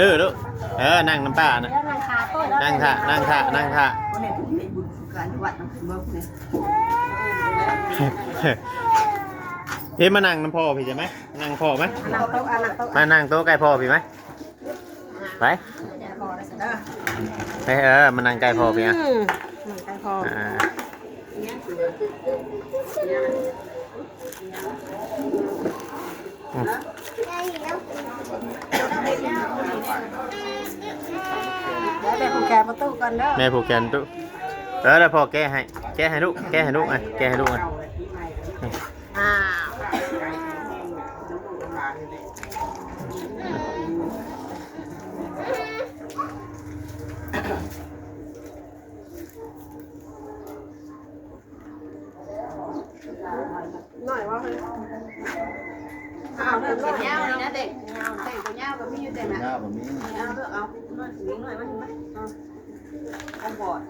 ດື້ລູກ. ເອີ ນັ່ງນຳປ້ານະ. ນັ່ງຖ້າ ນັ່ງຖ້າ ນັ່ງຖ້າ. ເພ ມານັ່ງນຳພໍ່ພີ້ຈະໄໝ? ນັ່ງພໍ່ໄໝ? ມານັ່ງໂຕະ ອ່ະ ນັ່ງໂຕະ ມານັ່ງໂຕະໃກ້ພໍ່ພີ້ໄໝ? ໄປ ໄປ ເອີ ມານັ່ງໃກ້ພໍ່ພີ້ອະ. ອືມ ນັ່ງໃກ້ພໍ່. ອ່າ ອືມ ດຽວແມ່ຜູກແຂນປະຕູກ່ອນເດີ ແມ່ຜູກແຂນປະຕູ. ເອີ ແລ້ວພໍ່ແກະໃຫ້ ແກະໃຫ້ລູກ ແກະໃຫ້ລູກ ອ່ະ ແກະໃຫ້ລູກ ອ່ະ. ອ້າວ ໜ້ອຍວ່າເຮີ້ຍ. ອ້າວ ເບິ່ງເສັ້ນຍາວນີ້ນະເດັກ ເສັ້ນຕົວຍາວກໍມີຢູ່ເດັກນະ. ຍາວກໍມີ. ເອົາເດີ ເອົາ ໜ້ອຍ ໜ້ອຍ ມາ ມາ ເອົາ. ອັນບອດ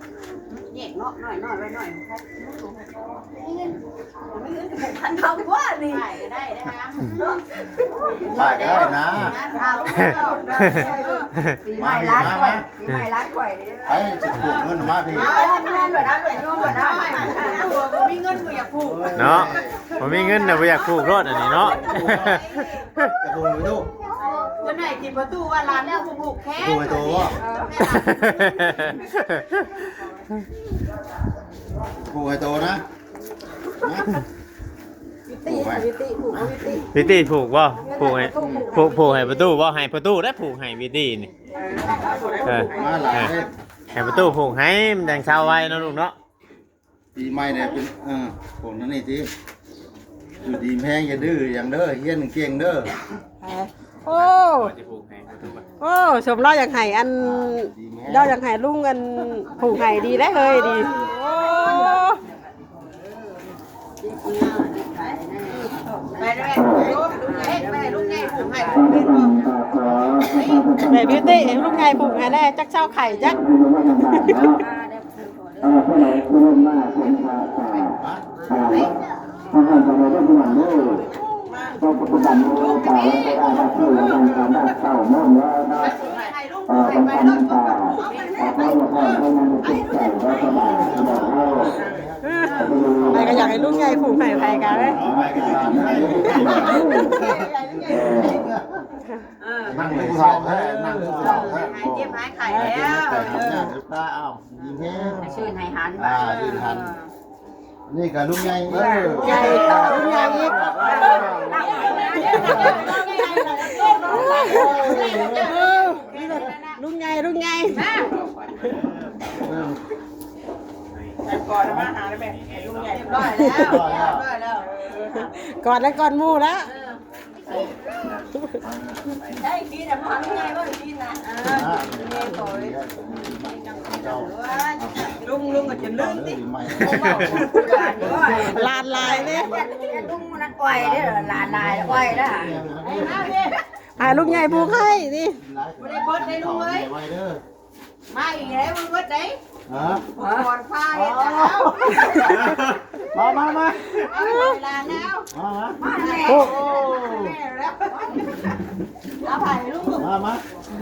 ແຍກເນາະ ນ້ອຍໆ ໄວ້ໜ້ອຍ ມີເງິນ ມີເງິນກະຜູກພັນເຂົາກວ່ານີ້ ຂາຍກໍໄດ້ນະ ເນາະ ຂາຍກໍໄດ້ນະ. ປີໃໝ່ລ້ານຂ້ອຍ ມາ ມາ ປີໃໝ່ລ້ານຂ້ອຍເດ້ ໄປຊິຜູກເງິນມາພີ້ ເອົາ ແມ່ນໂລດ ເອົາໂລດ ໂຍມໂລດ ເອົາ ບໍ່ມີເງິນບໍ່ຢາກຜູກເນາະ ບໍ່ມີເງິນນະບໍ່ຢາກຜູກໂລດອັນນີ້ເນາະ. ຈະຜູກຢູ່ ເຈົ້າໄດ້ກິນປະຕູວ່າຫຼານແລ້ວບໍ່ຜູກແຂນ ຜູກໃຫ້ໂຕບໍ່? ເອີ ແມ່ນ ຜູກໃຫ້ໂຕນະ ນະ ວິຕິ ວິຕິ ຜູກເອົາວິຕິ ວິຕິຜູກບໍ່? ຜູກໃຫ້ ຜູກ ຜູກໃຫ້ປະຕູບໍ່? ໃຫ້ປະຕູໄດ້ຜູກໃຫ້ວິຕິນີ້ ເອີ ມາຫຼາຍເດ້ ໃຫ້ປະຕູຜູກໃຫ້ ມັນຈັ່ງເຊົາໄວເນາະລູກເນາະ. ປີໃໝ່ນີ້ເປັນ ເອີ ພວກນັ້ນນີ້ຕິ ຢູ່ດີມີແຮງ ຢ່າດື້ຫຍັງເດີ ຮຽນເກັ່ງເດີ. ໂອ້ ໂອ້ ສົມລາວຢາກໃຫ້ອັນ ລາວຢາກໃຫ້ລຸງອັນຜູກໃຫ້ດີແລ້ວເຮີ້ຍ ດີ. ໂອ້ ໄປເລີຍ ລຸງໃຫຍ່ ລຸງໃຫຍ່ຜູກໃຫ້ ແມ່ບິວຕີ ໃຫ້ລຸງໃຫຍ່ຜູກໃຫ້ແດ່ ຈັກເຊົາໄຂ້ຈັກ. ເອີ ຜູ້ໃດຜູ້ລົງມາເປັນພະເຈົ້າ ເອີ ເຮົາໃຫ້ເຈົ້າໄດ້ເດີ ພີ່ນ້ອງເດີ. ເພາະປັດຈຸບັນນີ້ເຈົ້າໄດ້ອາບນ້ຳຄືນແລ້ວ ເຈົ້າເລີ່ມແລ້ວເນາະ. ເອີ ບັນດາເຈົ້າ ເອີ ຂໍອວຍພອນໃຫ້ນຳໃຈເຈົ້າສະບາຍ ພີ່ນ້ອງເອີຍ. ໃຜກໍຢາກໃຫ້ລຸງໃຫຍ່ຜູກໃຫ້ໃຜກໍເລີຍ ເອີ. ເອີ ນັ່ງຜູ້ເຖົ້າແທ້ ນັ່ງຜູ້ເຖົ້າແທ້ ຫາຍເຈັບຫາຍໄຂ້ແລ້ວ ເອີ ຕາ ອ້າວ ຍິງແຮງ ໃຫ້ຊື່ນໃຫ້ຫັນ ອ່າ ຊື່ນຫັນ ເອີ ນີ້ກໍລຸງໃຫຍ່ ເອີ ໃຫຍ່ ລຸງໃຫຍ່ອີກ ເອີ ລຸງໃຫຍ່ ລຸງໃຫຍ່ ເອີ ກອດມາຫາແມ່ ລຸງໃຫຍ່ ຮຽບຮ້ອຍແລ້ວ ຮຽບຮ້ອຍແລ້ວ ຮຽບຮ້ອຍແລ້ວ ກອດແລ້ວ ກອດໝູ່ແລ້ວ ເອີ ໃຊ້ກິນນະ ພາລູກໃຫຍ່ບໍ່ກິນນະ ເອີ ລຸງ ລຸງກໍຈະລືມຕິ ຫຼານຫຼາຍເດ້ ລຸງນັ້ນອ່ອຍເດ້ ຫຼານຫຼາຍອ່ອຍນະ ໃຫ້ລຸງໃຫຍ່ຜູກໃຫ້ນີ້ ບໍ່ໄດ້ເບິດເດ້ລຸງເອີຍ. ມາອີກແລ້ວ ບໍ່ເບິດເດ້ ຮະ ກ່ອນພາເຮັດແລ້ວ ມາ ມາ ມາ ເອົາເວລາແລ້ວ ມາ ມາ ມາແລ້ວ ໂອ້ ແລ້ວ ເອົາໄປລູກ ມາ ມາ ເອີ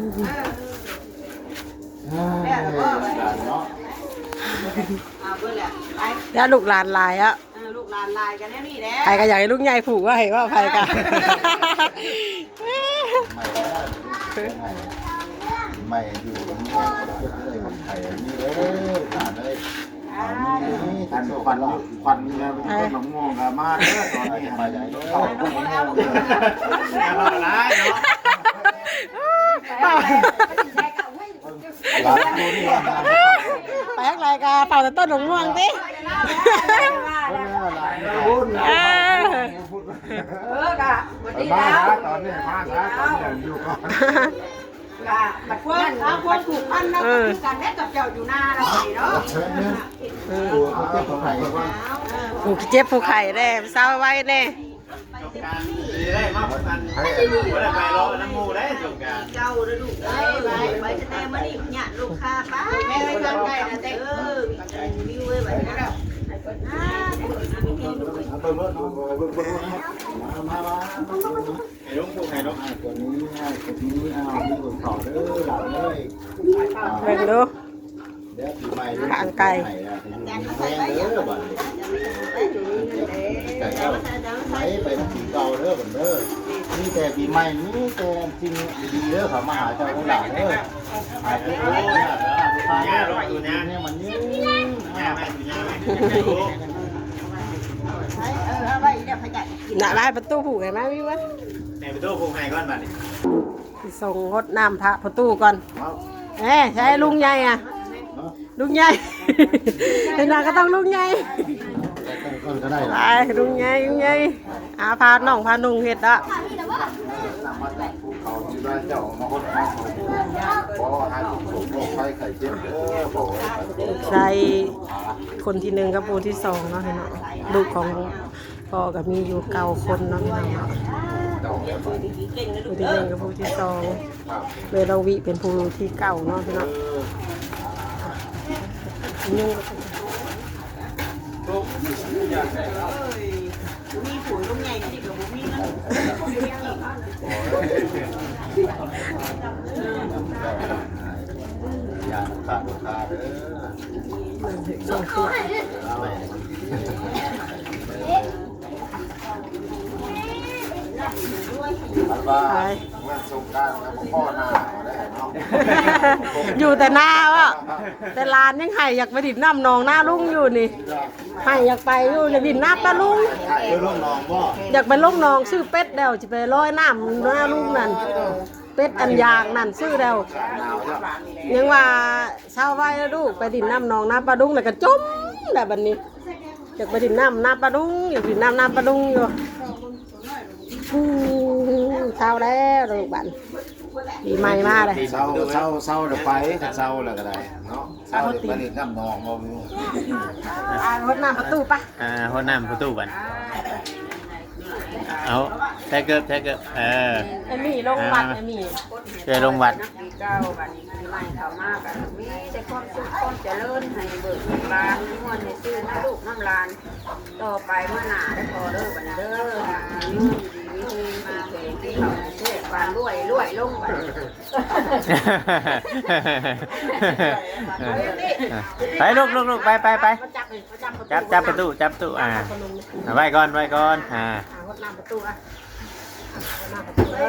ເອີ ແລ້ວ ເນາະ ເອົາເບິດແລ້ວ ໄປ ແລ້ວລູກຫຼານຫຼາຍອະ. ເອີ ລູກຫຼານຫຼາຍກໍແນວນີ້ແຫຼະ ໃຜກໍຢາກໃຫ້ລຸງໃຫຍ່ຜູກໄວ້ ວ່າໃຜກໍ ໃໝ່ຢູ່ນີ້ເດີ ໄຂ່ນີ້ເດີ ຫຼານເອີຍ ອັນຂວັນ ຂວັນແມ່ເປັນຄົນໝາກມ່ວງກໍມາເດີ ຕອນນີ້ໄປໃຫຍ່ເດີ ເຂົ້າໝາກມ່ວງເດີ ຫຼາຍເນາະ. ຫຼານຢູ່ນີ້ ໄປທາງໃດກໍເຝົ້າແຕ່ຕົ້ນໝາກມ່ວງຕິ ເອີ ເອີ ກໍ ມາຫາຕອນນີ້ ມາຫາຕອນນີ້ ຢູ່ກ່ອນ ກໍບັດນັ້ນ ຄວາມ ຄວາມຜູກພັນເນາະ ເອີ ຄືກັນແດ່ກັບເຈົ້າຢູ່ນາລະນີ້ເນາະ ເອີ ຜູ້ເຈັບຜູ້ໄຂ້ ຜູ້ເຈັບຜູ້ໄຂ້ແດ່ ເຊົາໄວແດ່. ສົງການຊິໄດ້ມາ ອັນ ບໍ່ໄດ້ໄປເລາະນຳໝູ່ໄດ້ສົງການ ເຈົ້າເດີລູກເອີຍ ໄປ ໄປແຕ່ມື້ນີ້ຍາດລູກຄ້າໄປ ແມ່ໄປທາງໃກ້ນະແຕ່ ເອີ ມີໃຈມີວິວເວີຍໄປນະ ເບິ່ງເບິ່ງເບິ່ງ ມາ ມາ ມາ ໃຫ້ລຸງຜູ້ໃຫ້ລຸງ ອ້າຍຄົນນີ້ ອ້າຍຄົນນີ້ ອ້າວ ມີຄົນເຂົ້າເດີຫຼານເອີຍ ເບິ່ງດູ. ເດີປີໃໝ່ ຂ້າງໄກ ໃຫ້ແລ້ວ ໃຫ້ຢູ່ດີມີແຮງເດີບັດນີ້ ໄກເຈົ້າ ໄປ ໄປນຳປີເກົ່າເດີບັດເດີ ມີແຕ່ປີໃໝ່ ມີແຕ່ສິ່ງດີໆເດີ ເຂົ້າມາຫາເຈົ້າເດີຫຼານເດີ ຫາຍເຈັບຫາຍໄຂ້ເດີ ຫາຍເຈັບຫາຍໄຂ້ເດີ ໃຫ້ມັນຍືນ ນະ ໄວ້ປະຕູຜູກໃຫ້ມາ ວິວ ໃຫ້ປະຕູຜູກໃຫ້ກ່ອນບັດນີ້ ຊິສົ່ງຫົດນ້ຳພະປະຕູກ່ອນ ເອີ ໃຊ້ລຸງໃຫຍ່ອະ ລຸງໃຫຍ່ ເຫັນວ່າກໍຕ້ອງລຸງໃຫຍ່ ໄປລຸງໃຫຍ່ ລຸງໃຫຍ່ ອາ ພານ້ອງພານຸ່ງເຮັດເນາະ ໃສ່ຄົນທີໜຶ່ງກັບຜູ້ທີສອງເນາະ ພີ່ນ້ອງ ລູກຂອງ ພໍ່ກໍມີຢູ່ເກົ້າຄົນເນາະ ພີ່ນ້ອງເນາະ ຜູ້ທີໜຶ່ງກັບຜູ້ທີສອງ ແມ່ນ້ອງວິເປັນຜູ້ທີເກົ້າເນາະ ພີ່ນ້ອງ ມີຜູ້ລຸງໃຫຍ່ທີ່ກໍບໍ່ມີນະ ຢ່າຂາດລູກຄ້າເດີ ອັນວ່າ ໄປ ເມື່ອສົງການກໍບໍ່ພໍ້ໜ້າໄດ້ເນາະ ຢູ່ແຕ່ນາເນາະ ແຕ່ຫຼານຍັງໄຫ້ຢາກໄປດິນນ້ຳໜອງນາລຸງຢູ່ນີ້ ໄຫ້ຢາກໄປຢູ່ ຢາກດິນນ້ຳປາລຸງ ໄປລົງໜອງບໍ່ ຢາກໄປລົງໜອງ ຊື້ເປັດແລ້ວ ຊິໄປລອຍນ້ຳນາລຸງນັ້ນ ເປັດອັນຢາກນັ້ນ ຊື້ແລ້ວ ຍັງວ່າ ເຊົາໄວ້ແລ້ວລູກ ໄປດິນນ້ຳໜອງນາປາລຸງ ແລ້ວກໍຈົມແລ້ວບັດນີ້ ຢາກໄປດິນນ້ຳນາປາລຸງ ຢາກດິນນ້ຳນາປາລຸງຢູ່ ເຊົາແລ້ວລູກ ບັດປີໃໝ່ມາເລີຍ ເຊົາ ເຊົາ ເຊົາແລ້ວໄປ ຄັນເຊົາແລ້ວກໍໄດ້ເນາະ ເຊົາແລ້ວໄປຫຼິ້ນນ້ຳໜອງບໍ່ມີ ອ່າ ຫົດນ້ຳປະຕູປະ ອ່າ ຫົດນ້ຳປະຕູບັດ ອ່າ ເອົາ ແທັກເກີບ ແທັກເກີບ ເອີ ເອມີ້ລົງວັດ ເອີ ເອມີ້ ຊ່ວຍລົງວັດ ປີເກົ່າ ບັດນີ້ປີໃໝ່ເຂົ້າມາກໍມີແຕ່ຄວາມສຸກຄວາມຈະເລີນ ໃຫ້ເບີກໃຫ້ບານ ມີເງິນໃຫ້ຊື້ນຳລູກນຳຫຼານ ຕໍ່ໄປເມື່ອໜ້າເດີພໍ່ເດີ ບັດນີ້ເດີ ຢູ່ດີມີແຮງ ເຂັ້ມແຂງ ກິນເຂົ້າແຊບ ບານລວຍ ລວຍລົງບັດນີ້ ໄປລູກ ລູກ ລູກ ໄປ ໄປ ໄປ ຈັບ ຈັບປະຕູ ຈັບປະຕູ ອ່າ ໄວ້ກ່ອນ ໄວ້ກ່ອນ ອ່າ ອ່າ ຫົດນ້ຳປະຕູ ອ່ະ ຫົດນ້ຳປະຕູ ອ່າ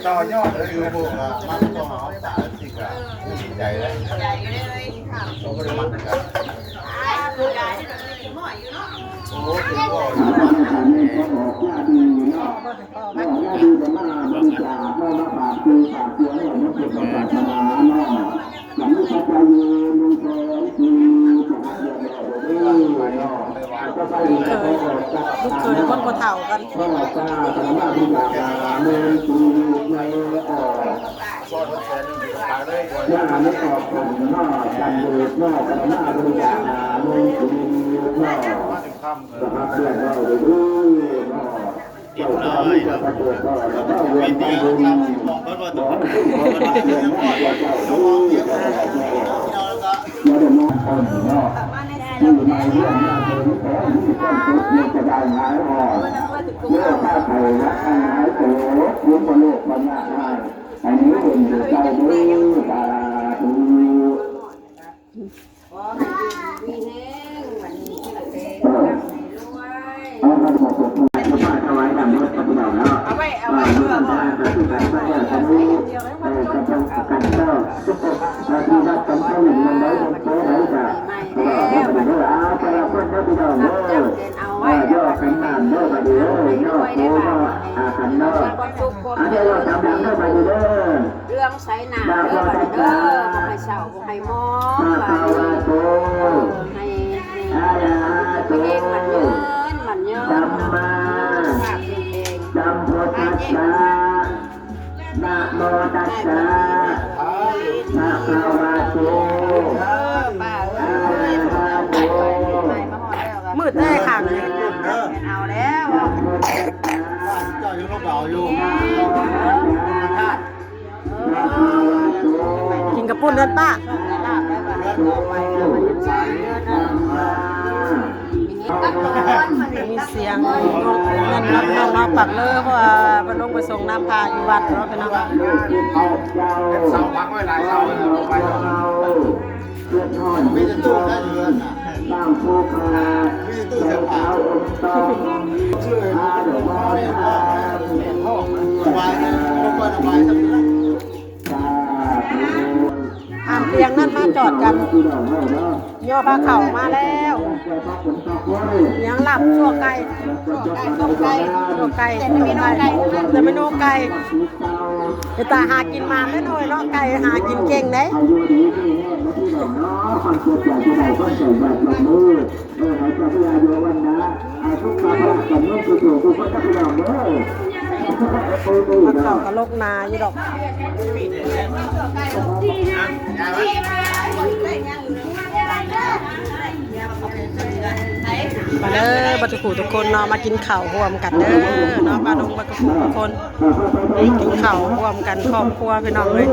ຕໍ່ຍອດເລີຍ ຄືພວກວ່າມັນຕໍ່ຫາສາສິກະ ດີໃຈແລ້ວ ໂອ້ ລູກເຂີຍ ລູກເຂີຍຄົນບໍ່ເຖົ້າກັນ ຮຽບຮ້ອຍເນາະ ເພິ່ນວ່າ ອັນນີ້ເປັນເຈົ້າເດີ ສາທຸ ຂໍໃຫ້ຢູ່ດີມີແຮງ ບັດນີ້ຊື່ແຕງ ເອີ ໃຫ້ລວຍ ເອົາມາຖວາຍນ້ຳເດີ ພີ່ນ້ອງເນາະ ເອົາໄວ້ ເອົາໄວ້ ເອີ ເພື່ອ ເອີ ກະຕ້ອງກັນເນາະ ເອີ ທີ່ຮັກກັນເຂົາເຫັນມັນໄດ້ ມັນໂຕໄດ້ກະ ເອີ ເດີ ເດີ ເອີ ແຕ່ລະຄົນເດີ ພີ່ນ້ອງເດີ ເອີ ເດີ ເອົາໄວ້ ເດີ ເອົາໄວ້ ເດີ ເດີ ເດີ ເດີ ເດີ ເດີ ເດີ ເດີ ເດີ ເດີ ເດີ ເລື່ອງໃສໜ້າເດີ ບາດນີ້ເດີ ບໍ່ໃຫ້ເສົ້າບໍ່ໃຫ້ໝອງ ບາດນີ້ ເອີ ໃຫ້ ໃຫ້ມີແຮງໝັ້ນຍືນ ໝັ້ນຍືນ ສຸຂະພາບເຂັ້ມແຂງ ມືດແທ້ຂ້າງນີ້ ເອົາແລ້ວ ເຈົ້າຍັງລົບເອົາຢູ່ ກິນກະປຸ້ນເດີປ້າ ມີສຽງເງິນເນາະ ພີ່ນ້ອງເນາະ ປາກເລີ ເພາະວ່າເພິ່ນລົງໄປສົ່ງນ້ຳພະຢູ່ວັດເນາະ ພີ່ນ້ອງເນາະ ເອົາເສົາພັກໄວ້ຫຼາຍເສົາ ເອົາໄປ ມີແຕ່ຕູ້ໄດ້ເຮືອນນະ ມີແຕ່ຕູ້ເສື້ອຜ້າ ສະບາຍເນາະ ລົງໄປສະບາຍ ອ່ານຕຽງນັ້ນມາຈອດກັນ ຍໍພາເຂົ້າມາແລ້ວ ຍັງລາບຊົ່ວໄກ່ ຊົ່ວໄກ່ ຊົ່ວໄກ່ ແຕ່ເມນູໄກ່ ເປັນຕາຫາກິນໝານເດ້ນ້ອຍເນາະ ໄກ່ຫາກິນເກັ່ງເດ້. ເຂົ້າກະລົກນາຢູ່ດອກ ມາເດີ ບັດທຸກຜູ້ທຸກຄົນເນາະ ມາກິນເຂົ້າຮ່ວມກັນເດີເນາະ ປ້າລຸງ ບັດທຸກຜູ້ທຸກຄົນ ກິນເຂົ້າຮ່ວມກັນຄອບຄົວ ພີ່ນ້ອງເອີຍ.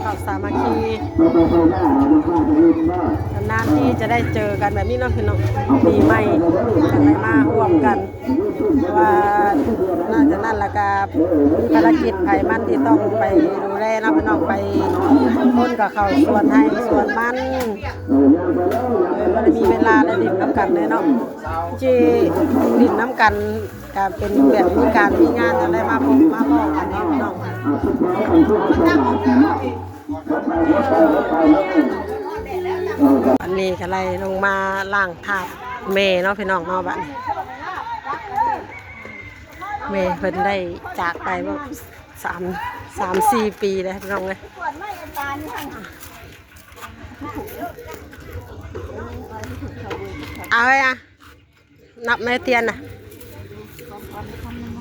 ເຂົ້າສາມັກຄີ ນານໆທີຈະໄດ້ເຈີກັນແບບນີ້ເນາະ ພີ່ນ້ອງ ປີໃໝ່ຈັ່ງໄດ້ມາຮ່ວມກັນ ເພາະວ່ານອກຈາກນັ້ນລະກະ ພາລະກິດໃຜມັນທີ່ຕ້ອງໄປດູແລເນາະ ພີ່ນ້ອງ ໄປຄົນກໍເຂົ້າສວນໄຮ່ສວນມັນ ເອີ ບໍ່ໄດ້ມີເວລາໄດ້ຫຼິ້ນນຳກັນເລີຍເນາະ ຊິຫຼິ້ນນຳກັນ ກະເປັນແບບມີການມີງານຈັ່ງໄດ້ມາພົບມາພໍ້ກັນເນາະ ພີ່ນ້ອງ. ອັນນີ້ກະໄລ່ລົງມາລ້າງພາບແມ່ເນາະ ພີ່ນ້ອງເນາະ ບັດນີ້ ແມ່ເພິ່ນໄດ້ຈາກໄປ ສາມ ສາມສີ່ປີແລ້ວ ພີ່ນ້ອງເອີຍ. ເອົາເຮີ້ຍ ອະ ນັບແມ່ທຽນນະ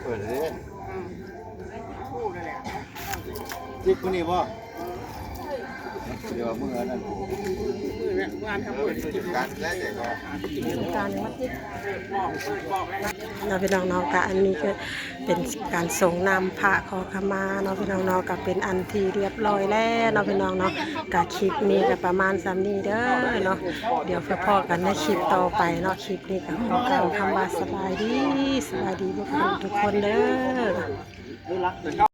ເປີດເດ້ ອືມ ຈິກຄົນນີ້ບໍ່? ດຽວເມື່ອນັ້ນ ການແລ້ວແຕ່ກໍ ການມາຕິດ ເນາະ ພີ່ນ້ອງເນາະ ກະອັນນີ້ຄືເປັນການສົງນ້ຳພະຂໍຂະມາເນາະ ພີ່ນ້ອງເນາະ ກະເປັນອັນທີ່ຮຽບຮ້ອຍແລ້ວເນາະ ພີ່ນ້ອງເນາະ ກະຄລິບນີ້ກະປະມານສ່ຳນີ້ເດີເນາະ ດຽວໄປພໍ້ກັນໃນຄລິບຕໍ່ໄປເນາະ ຄລິບນີ້ກະຂໍກ່າວຄຳວ່າສະບາຍດີ ສະບາຍດີເບິດທຸກຄົນເດີ.